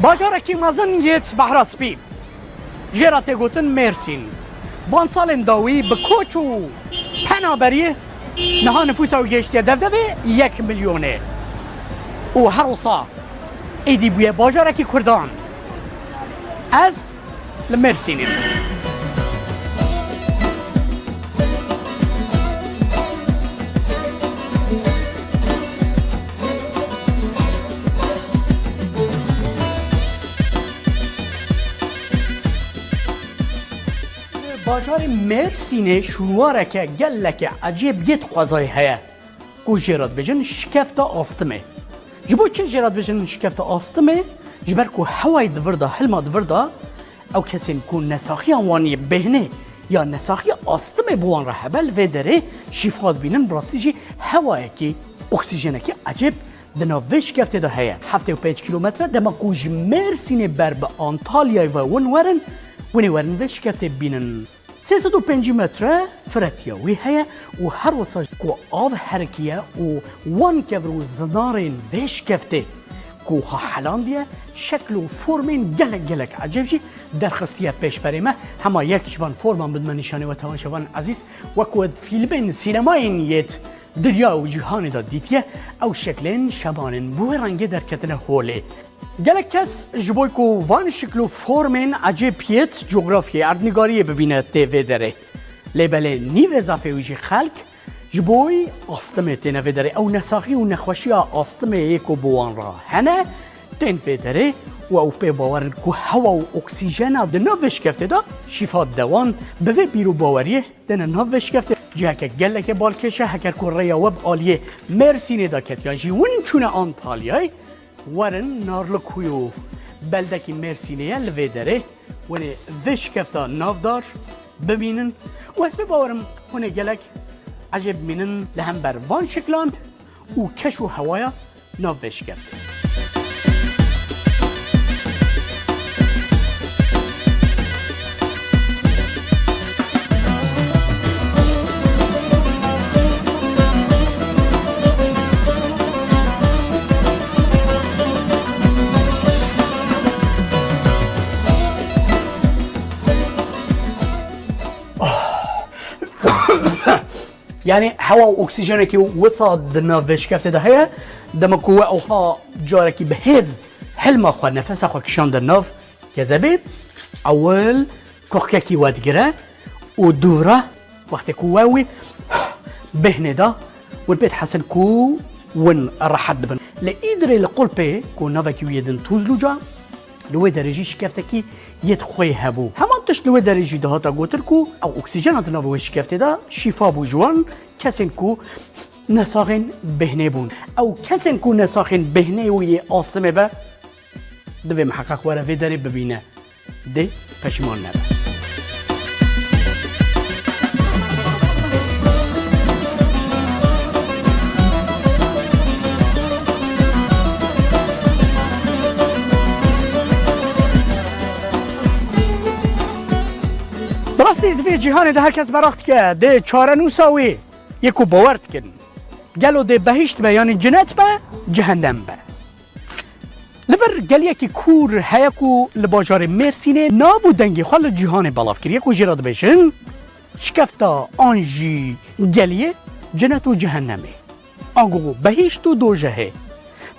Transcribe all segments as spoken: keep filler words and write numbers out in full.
Bajarekî mezin yêt Behra Spî. Jê re tê gotin Mêrsîn. Van salên dawî bi koç û penaberiyê niha nifûsa wî gehiştiye devdevê yek milyonê. Û her wisa êdî bûye bajarekî Kurdan. Ez li Mêrsînê. Bajarê Mêrsînê şûnwareke geleke ecêb yê di xwezayê heye ku jê re dibêjin şikefta astimê. Ji bo çi jê re dibêjin şikefta astimê? Ji ber ku hewayê di vir de, hilma di vir de, ew kesên ku nesaxiya wan yê bêhnê ya nesaxiya astimê bi wan re hebe, li vê derê şîfa dibînin. Bi rastî jî hewayekî, oksîjenekî ecêb di nav vê şikeftê de heye. Heftê û pênc kîlometre, dema ku ji Mêrsînê ber bi Antalyayê ve win werin, winê werin vê şikeftê bibînin. Sê sed û pêncî metre firetiya wî heye û her wisa ku av herikiye û wan kevir û zinarên vê şikeftê ku ha helandiye, şekl û formên gelek gelek ecêb jî derxistiye pêşberê me. Hema yek ji van forman bidime nîşanê we, temaşevanên ezîz, wek we di fîlmên sînemayên yêt dinya û cîhanê de dîtiye, ew şeklên şemanên bi wê rengê derketine holê. Gelek kes ji bo ku van şikl û formên ecêb yêt cografyê, erdnigariyê bibîne tê vê derê. Lê belê nîvê zafê wî jî xelk ji bo astimê têne vê derê. Ew nesaxî û nexweşiya astimê yê ku bi wan re hene, tên vê derê û ew pê bawer in ku hewa û oksîjena di nav vê şikeftê de şîfa dide wan. Bi vê bîr û baweriyê dene nav vê şikeftê. Ciheke geleke balkêş e, heger ku rêya we bi aliyê Mêrsînê de ket yan jî win çûne Antalyayê, werin Narlıkuyu. Beldekî Mêrsînê ye li vê derê. Winê vê şikefta navdar bimînin û ez pê bawer im hûn ê gelek ecêb bimînin li hember van şiklan û keş û hewaya nav vê şikeftê. Yanî hewa û oksîjenekî wisa di nav vê şikeftê de heye, dema ku we ewha carekî bi hêz hilma xwe, nefesa xwe kişande nav kezebê, ewil kuxkekî we digire û dûvra wextê ku we wî bêhnê da, win pê dihesin ku win rehet dibin. Li Îdirê li Qulpê ku navekî wî yê din Tûzlûca, li wê derê jî şikeftekî yê di xwê hebû. Heman tişt li wê derê jî dihata gotin ku ew oksîjena di nav wê şikeftê de şîfa bû ji wan kesên ku nesaxên bêhnê bûn. Ew kesên ku nesaxên bêhnê û yê astimê be, divê miheqeq were vê derê bibîne. Dê peşiman nebe. Bi rastî di vê cîhanê de her kes meraq dike, dê çarenûsa wê yê ku bawer dikin. Gelo dê behîşt be, yanî cinet be, cehennem be? Li vir geliyekî kûr heye ku li bajarê Mêrsînê nav û dengê xwe li cîhanê belav kiriye ku jê re dibêjin şikefta an jî geliyê cinet û cehennemê. Ango behîşt û dojehê.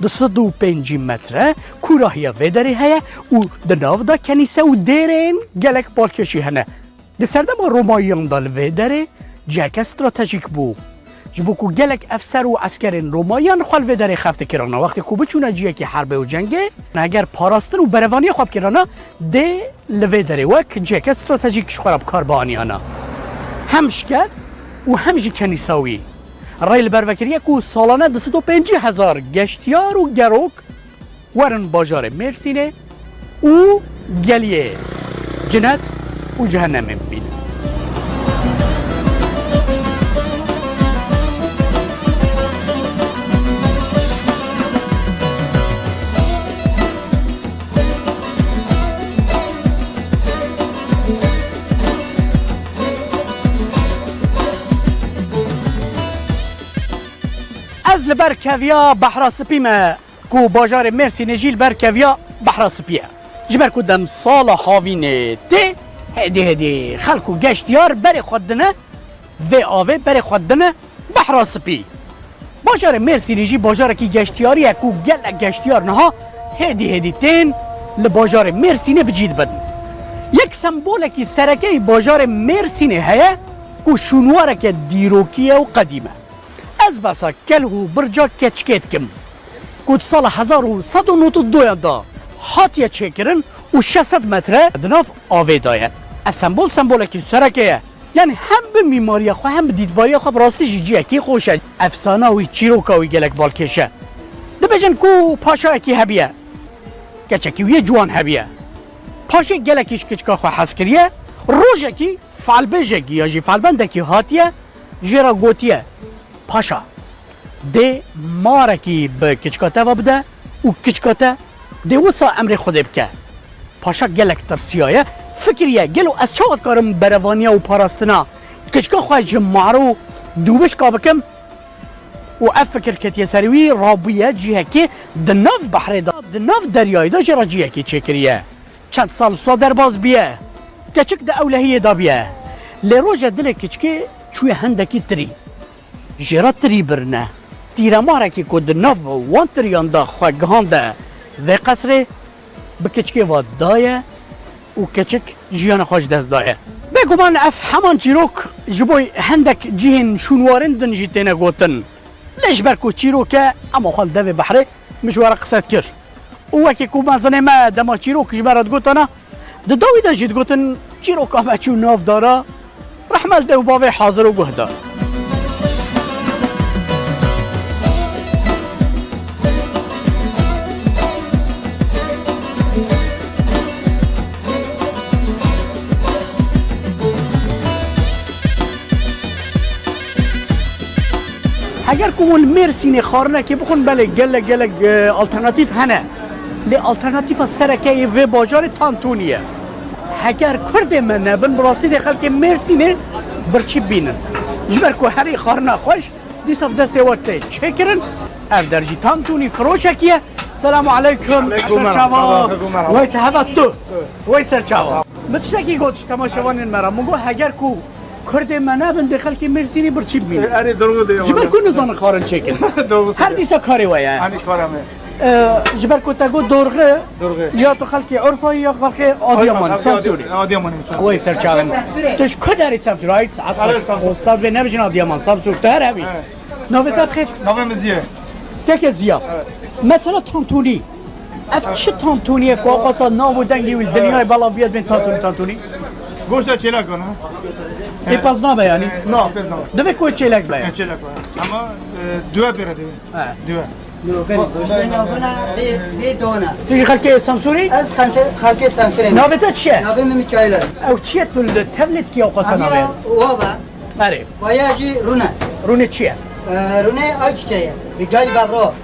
Du sed û pêncî metre kûrahiya vê derê heye û di nav de kenîse û dêrên gelek balkêşî hene. Di serdema Romayiyan de li vê derê ciheke stratejîk bû. Ji bo ku gelek efser û eskerên Romayiyan xwe li vê derê xev dikirana, wextê ku biçûna cihekî herbê û cengê, heger parastin û berevaniya xwe bikirana, dê li vê derê wek ciheke stratejîk ji xwe re bi kar bianiyana. Hem şikeft û hem jî kenîsa wî. Rê li ber vekiriye ku salane du sed û pêncî hezar geştiyar û gerok werin bajarê Mêrsînê û geliyê cinet û cehennemê bibînin. Ez li ber keviya Behra Spî me. Ku bajarê Mêrsînê jî li ber keviya Behra Spî ye. Ji ber ku demsala havînê tê, hêdî hêdî xelk û geştiyar berê xwe dine vê avê, berê xwe dine Behra Spî. Bajarê Mêrsînê jî bajarekî geştiyarî ye ku gelek geştiyar niha hêdî hêdî tên li bajarê Mêrsînê bi cî dibin. Yek sembolekî sereke yî bajarê Mêrsînê heye ku şûnwareke dîrokî ye û qedîm e. Ez behsa kelh û birca keçikê dikim ku di sala hezar û sed û nod û duyan de hatiye çêkirin û şeş sed metre di nav avê de ye. Ev sembol sembolekî sereke ye. Yanî hem bi mîmariya xwe hem bi dîtbariya xwe bi rastî jî cihekî xweş e. Efsana wî, çîroka wî gelek balkêş e. Dibêjin ku paşayekî hebiye. Keçekî wî yê ciwan hebiye. Paşê gelekî ji kiçika xwe hez kiriye. Rojekî falbêjekî ya jî falbendekî hatiye jê re gotiye, Paşa, dê marekî bi kiçika te ve bide û kiçika te dê wisa emrê Xwedê bike. Paşa gelek tirsiyaye, fikiriye, gelo ez çawa dikarim berevaniya û parastina kiçika xwe ji mar û dûbişka bikim? Û ev fikir ketiye ser wî, rabûye cihekê di nav behrê de, di nav deryayê de jê re cihekî çêkiriye. Çend sal wisa derbas biye. Keçik di ewlehiyê de biye. Lê roje dilê kiçikê çûye hindekî tirî. Jê re tirî birine. Tîremarekî ku di nav wan tiriyan de xwe gihande vê qesrê, bi kiçikê ve daye û kiçik jiyana xwe ji dest daye. Bêguman ev heman çîrok ji bo hindek cihên şûnwarên din jî têne gotin. Lê ji ber ku çîrok e, ema xwe li devê behrê min ji we re qise dikir. Û wekî ku mezinê me dema çîrok ji me re digotana, di dawî de jî digotin, çîroka me çû nav dara, rehme li dê û bavê hazir û guhdar. Heger ku hûn li Mêrsînê xwarinekê bixwin, belê gelek gelek, e, alternatîf hene. Lê alternatîfa sereke yê vê bajarê tantûnî ye. Heger kurdê me nebin, bi rastî dê xelkê Mêrsînê birçî bînin. Ji ber ku herî xwarina xweş, dîsa bi destê we tê çêkirin. Ev der jî tantûnî firoşekî ye. Selamu aleykum. Aleykum merhaba. Ser çava. Aleykum merhaba. Wey ser heva tu. Wey ser çava. Min tiştekî got ji temaşevanên me re. Min got heger ku kurdê me nebin, dê xelkê Mêrsînê birçî bibînin. Erê, derû de. Ji ber ku nizanin xwarin çêkin. Doğru. Her dîsa karê we ye. Hani karê me. Ee, ji ber ku te got dorxî, dorxî, ya tu xelkê Urfa ya xelkê Adiyaman, xelkê Samsûrê. Adiyaman, Samsûrê. Wey ser çavên. Tu ji ku derê Samsûrê? Ay, saet xweş. Samsûr. Ostad bê nebijin Adiyaman, Samsûr, tu her hebî. Evet. Navê te bi xêr? Navê min Ziya. Keke Ziya. Evet. Mesela tantûnî. Ev çi tantûnî ye ku awqasa nav û dengê wî li dinyayê belav bûye dibên tantûnî, tantûnî? Goşta çêlek ana. Ê pez nabe yanî? E, na, pez nabe. Divê ku çêlek be. E, çêlek be. Ama, e, duwe pêre divê. He. Duwe. Goşta nabana vê, vê dona. Tu jî xelkê Samsûrî? Ez xelkê, xelkê Samsûrê. Navê te çi ye? Navê min Mikaîl e. Ew çi ye tu li tevlê dikî awqasa nabe? Wav e. Erê. Waya jî rûne. Rûne çi ye? E, rûne ayçiçeği ye. Bi gel bevro.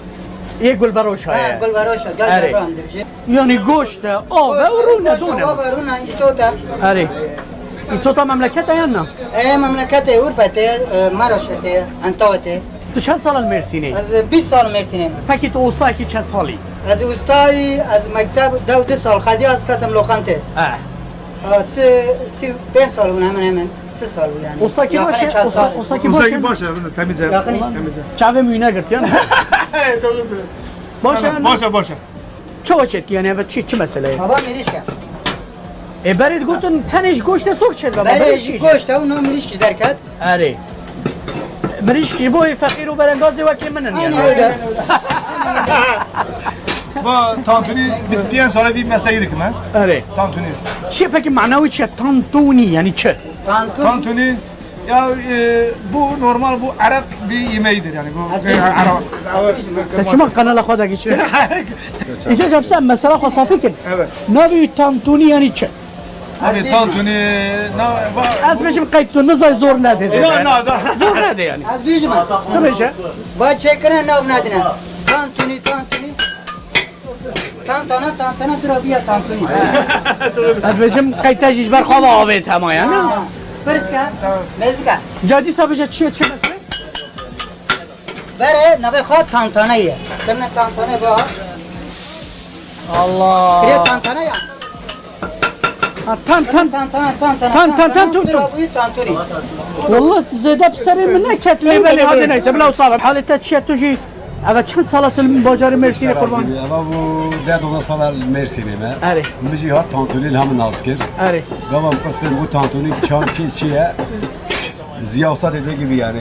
Yê gulberoşa ye. Ha, gulberoşa, gel bevro em dibijê. Yanî goşt e, av e û rûne, done. Av e, rûne, îsot e. Erê. Îsota memleket e yan na? E, memleketê Urfetê, e, Maraşetê, Entawetê. Tu çend sal li Mêrsînê? Ez, e, bîst sal Mêrsînê me. Pekî tu ustayekî çend salî? Ez ustayî, ez mekteb dew du sal xediya, ez ketim loqantê. He. Ha, si, si pênc sal bûn hemen hemen. Si sal bû yani. Ostakî baş e, osa-, ostakî baş e. Ostakî baş e, temiz e. Yakın. Temiz e. Çavê min wî negirt yan. Doğru söylüyorsun. Baş e. Baş e, baş e. Çawa çêdikî yani, eve çi, çi mesele ye? Baba mirîşk e. E, berê digotin tenê ji goştê sor çêdibe. Berê ji goşt e û no mirîşk ji derket. Erê. Mirîşk ji bo feqîr û berengazê wekî min in yani. Aynen öyle. Va tantuni, bîst pênc sal e vî mesleği dikim, he? Erê. Tantuni. Çi peki, mana wî çi ye? Tantuni yani çi? Tantuni. Tantuni, ya, e, bu normal, bu Arap bir yemeğidir yani. Bu, e, Arap. Te çima kanala xwe de geçiyor? Îca cem sen mesela xwe safî kin. Evet. Navê wî tantuni yani çi? Abi tantuni, na, va- Ez bêjim qey tu nizay zor nedê zêde. Na, na, zor. Zor nedê yani. Ez bêjim. Tu bêje. Va çêkirine nav nedine. Tantuni, tantuni. Tantana, tantana, dura biya tantuni. Ez bêjim qey te jî ji ber xwe ve avêt hema yani. Ha, pirs ke, tamam, mêzik e. Ca dîsa bêje çi ye, çi mesele? Berê navê xwe tantane ye. Kirine tantane va. Allah. Kire tantana ya. Ha, tan, tan. Tantana, tantana, Tan, tan, tan, tantana, tun, tun. Buyur tantuni. Wallah zêde bi serê min neket lê belê hadi neyse bila wisa be. Halê te çi ye tu jî? Eve çend sala tu li bajarê Mêrsînê qurban? Eva bû deh doza sala li Mêrsînê me. Erê. Min jî hat tantuni li hemin nas kir. Erê. Gava min pirs kir bû tantuni çan çi çi ye? Ziya Usta dediği gibi yani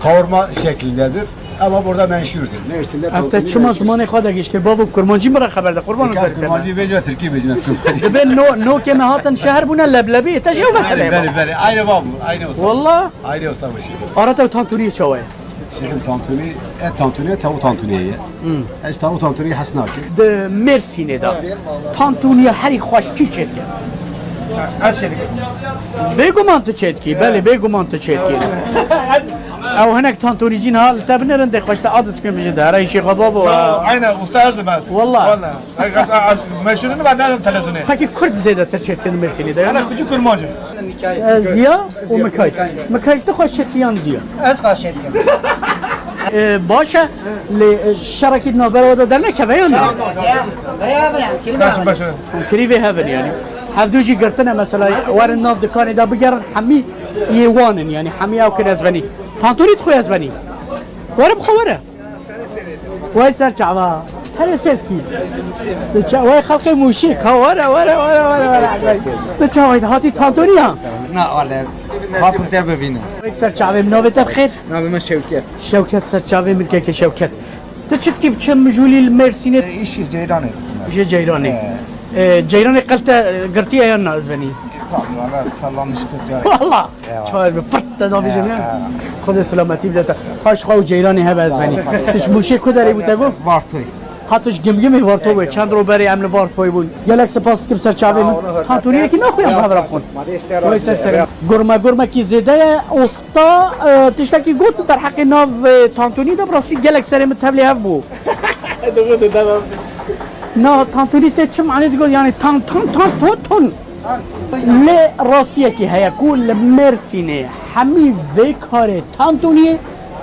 kavurma şeklindedir. Ama burada menşurdur. Mersin'de Ev te tantuni çima meşhur. Zimanê xwe de giş kir? Bavo kurmancî min re xeber de qurban Birkaç serê te kurmancı be. Vecime, Türkiye vecime kurmancı. Dibe no, no ke me hatin şeher bûne leblebî, te jî ew mesele Beri, ye. Beri, beri. Aynı var mı? Aynı olsa. Wallah. Aynı olsa bu şey. Ara te tantuniyê çawa ye? Şefim tantuni, et tantuni, tavuk tantuni ye. Hmm. Ez tavuk tantuni hes nakim. Di Mêrsînê de tantuniya herî xweş kî çêdike? Ez çêdikim. Bêguman tu çêdikî, belê bêguman tu çêdikî. Ew hinek tantunîcî niha li te binêrin dê xweş te adis pê mijin de. Herayî şêxa bavo. Aynen, usta ez im ez. Wallah. Wallah. Ez, ez, ez meşhurunu ben derim televizyonu. Peki Kurd zêdetir çêdikin Mêrsînê de? Ana kucu kurmancı. E, Ziya û Mikayl. Mikayl tu xweş çêdikî yan Ziya? Ez xweş çêdikim. E, baş e, lê, e, şerekî di navbera de dernekeve yan na? Baş, baş. Kirî vê hevin yani. Hevdu jî girtine mesela, werin nav dikanê de bigerin, hemî yê wan in yani, hemî ew kin ez benî. Tantunî dixwe ez benî. Were bixwe were. Way ser çava. Tenê sêr dikî. Tu ça-, way xelqê Mûşê. Ka were, were, were, were, were. Tu çawa hatî tantuniya? Na, wale. Hatim te bibîne. Way ser çavê min, navê te bi xêr? Navê min Şewket. Şewket ser çavê min keke Şewket. Tu çi dikî bi çi mijûlî li Mêrsînê? E, îşî ceyranê dikim ez. Ji ceyranê. E. E, ceyranê qel te, e, girtiye yan na ez benî? Tamam, wala sallamış kurtar. Wala. Eyvallah. Çawa bi fırt te davêjin ya. Xwedê selametî bide te. Xweş xwe û ceyranê hebe ez benî. Tu ji Mûşê ku derê bû te got? Vartoy. Ha tu ji Gimgimê Vartoy bû. Çend ro berê em li Vartoy bûn. Gelek spas dikim ser çavê min. Tantuniyekî naxuyan bi hev re bixwin. Way ser serê min. Gurme gurmekî zêde ye. Usta, e, tiştekî got derheqê nav, e, tantunî de bi rastî gelek serê min tevlê hev bû. Na tantunî te çi manê digot? Yani tan, tan, tan, ton, ton. Lê rastiyekî heye ku li Mêrsînê hemî vê karê tantuniyê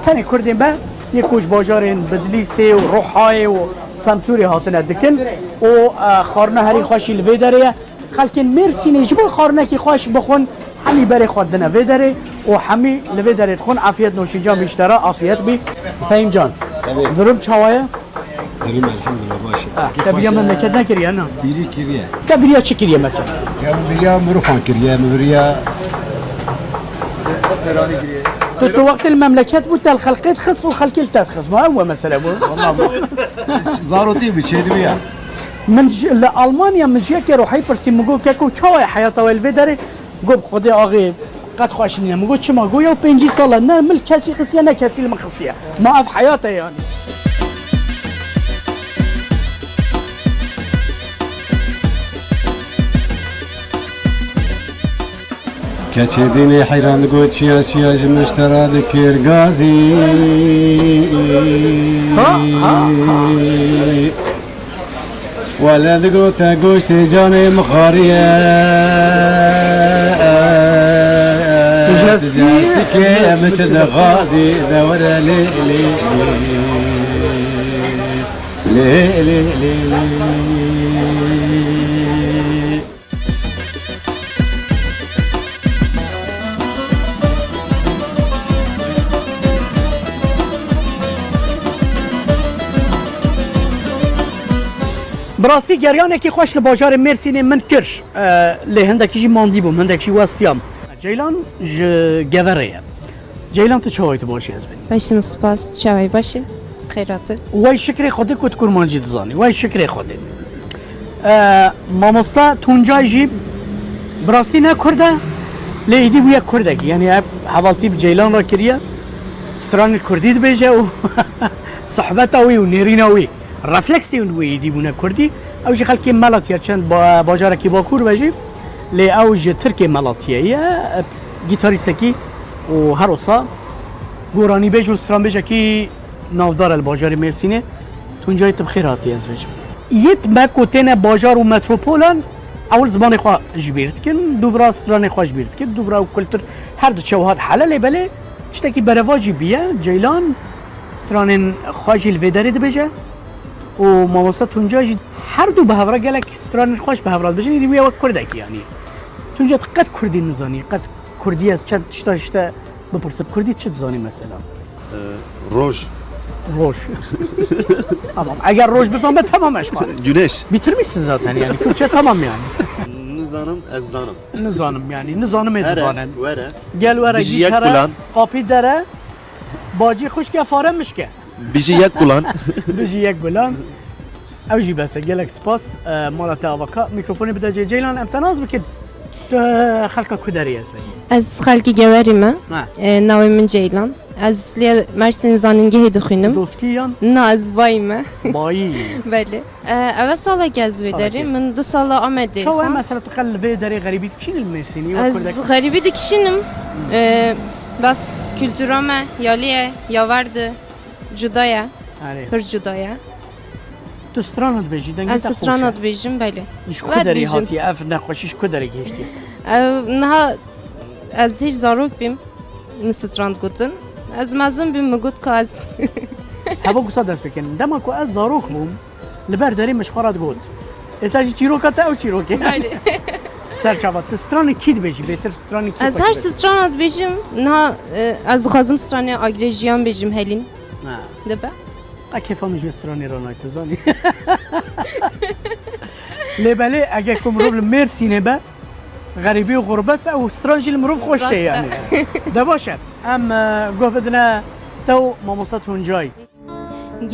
tenê Kurdên be yê ku ji bajarên Bidlîsê û Ruhayê û Semsûrê hatine dikin û, e, xwarina herî xweşî li vê derê ye. Xelkên Mêrsînê ji bo xwarinekî xweş bixwin, hemî berê xwe dine vê derê û hemî li vê derê dixwin. Afiyet noşîcan bî ji te re, afiyet bî. Fehîm can, Tabii. Durum çawa ye? Durum elhamdülillah baş e. Ha, te biriya memleket nekiriye, ne? Biri kiriye. Te biriya çi kiriye mesela? Ya min biriya Mirofan kiriye, min biriya Tu, tu wextê li memleket bû, te li xelkê dixist û xelkê li te dixist. Ma ew e mesele bû. Valla bu zarotî bi çêdibiya. Min ji, li Almanya min ji yekê Ruhayî pirsî, min got, "Keko, çawa ye heyata we li vê derê?" Got, "Bi Xwedê axê qet xweş nîne." Min got, "Çima?" Got, "Ya pêncî sal e ne min li kesî xistiye, ne kesî li min xistiye. Ma ev heyat e yani." Keçê dînê heyran digot, çiya çiya ji min ji te re dikir gazî. Ha, ha, ha. Wele digot te goştê canê min xwariye. Tijestike min çi dixwazî, de were lê, lê, lê. Lê, lê, lê, lê. Bi rastî geryanekî xweş li bajarê Mêrsînê min kir. E, lê hindekî jî mandî bûm, hindekî jî westiyam. Ceylan ji Geverê ye. Ceylan, tu çawa yî, tu baş î, ez benî? Baş im, spas, tu çawa yî, baş î? Xeyrat e. Way şikrê Xwedê ku tu kurmancî dizanî. Way şikrê Xwedê. E, mamosta Tuncay jî bi rastî ne kurd e, lê êdî bûye kurdekî. Yanî ev hevaltî bi Ceylan re kiriye. Stranên kurdî dibêje û sohbeta wî û nêrîna wî, refleksiyên wî êdî bûne kurdî. Ew jî xelkê Melatiye, çend ba-, bajarekî Bakur be jî. Lê ew ji Tirkê Melatiye ye, gîtarîstekî û her wisa goranîbêj û stranbêjekî navdar e li bajarê Mêrsînê. Tuncay, tu bi xêr hatî, ez bêjim. Yêt me ku têne bajar û metropolan, ewil zimanê xwe ji bîr dikin, dûvra stranê xwe ji bîr dikin, dûvra û kultur her diçe wiha dihele, lê belê tiştekî berevajî bûye. Ceylan stranên xwe jî li vê derê dibêje. û mamoste Tuncay jî her du bi hev re gelek stranên xweş bi hev re dibêjin, êdî wî ye wek kurdekî yanî. Tuncay, tu qet kurdî nizanî, qet kurdî ez çend tişta ji te bipirsim, kurdî çi dizanî mesela? Ee, roj. Roj. Tamam, eger roj bizan be tamam eşxan. Güneş. Bitirmişsin zaten yani, Kürtçe tamam yani. Nizanim, ez zanim. Nizanim yani, nizanim ê Here, dizanin. Were. Gel were, Bijî gît yek here, kulan. Kapî dere, bacî xwişke, fare mişke. Bijî yek kulan. Bijî yek kulan. Ew jî bes e. Gelek spas. E, mala te ava ka. Mîkrofonê bide cê Ceylan. Em te nas bikin. Tu xelka ku derê ez veyî? Ez xelkî Gewerî me. Ha. E, navê min Ceylan. Ez li Mersîn Zanîngehê dixwînim. Doskî yan? Na, ez bayî me. Bayî. Belê. E, ev e salekî ez wê Salekî. Derê. Min du sala Amedê Çawa ye xwend. Mesela tu qel li vê derê xerîbî dikişînî li Mêrsînî? Wek Ez kurdek? Xerîbî dikişînim. E, bas kultura me, yalî ye, yaver di, cuda ye. Erê. Pir cuda ye. Tu strana dibêjî, dengê Ez te xweş e. Strana dibêjim, belê. Ji ku Ver derê bêjim. Hatiye? Ev nexweşî ji ku derê gihiştiye? Ev niha ez hîç zarok bîm, min stran gotin. Ez mezin bîm, min got ka ez Heva gusa dest pê kin. Dema ku ez zarok bûm, li ber derê min ji xwe re digot. Ê te jî çîroka te ew çîrokê. Belê. Ser çava. Tu stranê kî dibêjî? Bêtir stranê kî Ez xweş her dibêjî? Strana dibêjim. Niha, e, ez dixwazim stranê Agirê Jiyan bêjim, Helîn. Ha. Dibe. Qe kêfa min ji wê stranê re nayê, tu zanî. Lê belê, eger ku mirov li Mêrsînê be, xerîbî û xurbet be, ew stran jî li mirov xweş tê Rast e. Yani. De baş e. Em, e, guh bidine te û mamoste Tuncay.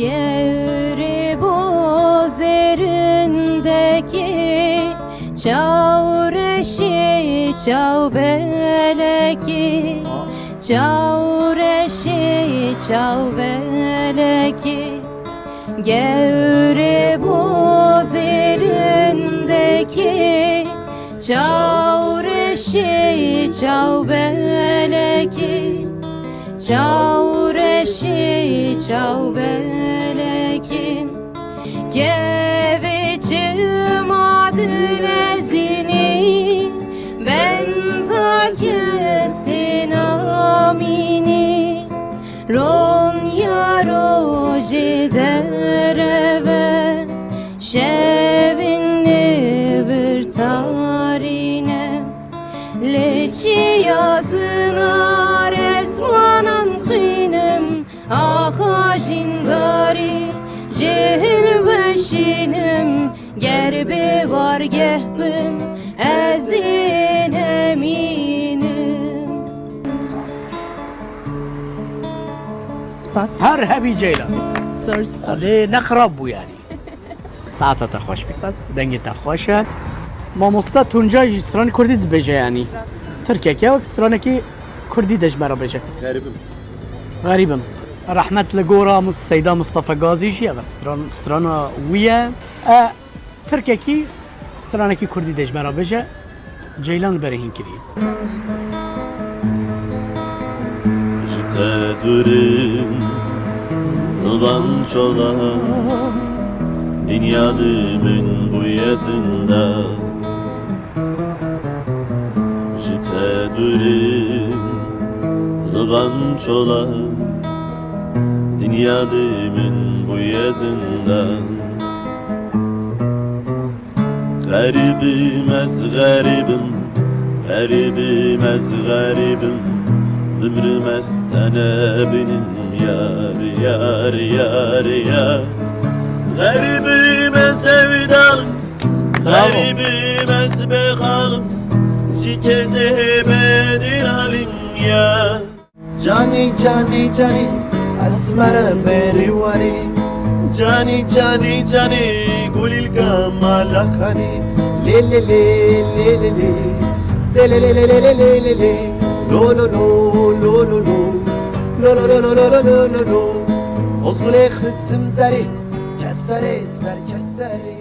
Gewrê bozêrindekî, çaw reşî, çaw belekî, çaw reşî, çaw belekî. Gewrê bozêrindekî, çaw reşî, çaw belekî. Çaw reşî, çaw belekî. Kevê çima dilezînî, benda kesê namînî. Ronya rojê dereve, şevin nêvir tarîne. Lê çiya zinar ezmanan xwînim, axa jîndarî jêhil weşînim, ger bê wargeh bim, ez ê nemînim. Spas. Her hebî Ceylan. Zor spas. Lê ne xirab bû yani. Saeta te xweş be. Spas. Dengê te xweş e. Mamoste Tuncay jî stranê kurdî dibêje yanî. Rast. Tirkek e, wek stranekî kurdî de ji me re bêje. Xerîbim. Xerîbim. Rehmet li gora Mut-, Seyda Mustafa Gazî jî, ev stran-, strana wî ye. E, tirkekî stranekî kurdî de ji me re bêje. Ceylan li berê hîn kiriye. Ji te dûr im, li van çola, dinya li min bûye zinda. Ji te dûr im, li van çola, dinya li min bûye zinda. Xerîb im ez, xerîb im, xerîb im ez, xerîb im. Bimrim ez te nebînim, yar, yar, yar, yar. Xerîb im ez, sevdalim, Bravo. Xerîb im ez, bêxalim. Ji kesê bêdîlalim, yar. Canî, canî, canî, esmere beriwanî. Canî, canî, canî, gulîlka mala xanî. Lê, lê, lê, lê, lê, lê. Lê, lê, lê, lê. Lo, lo, lo, lo, lo, lo. Lo, lo, lo, lo. Ozgulê xizim zerî, keserê ser keserî.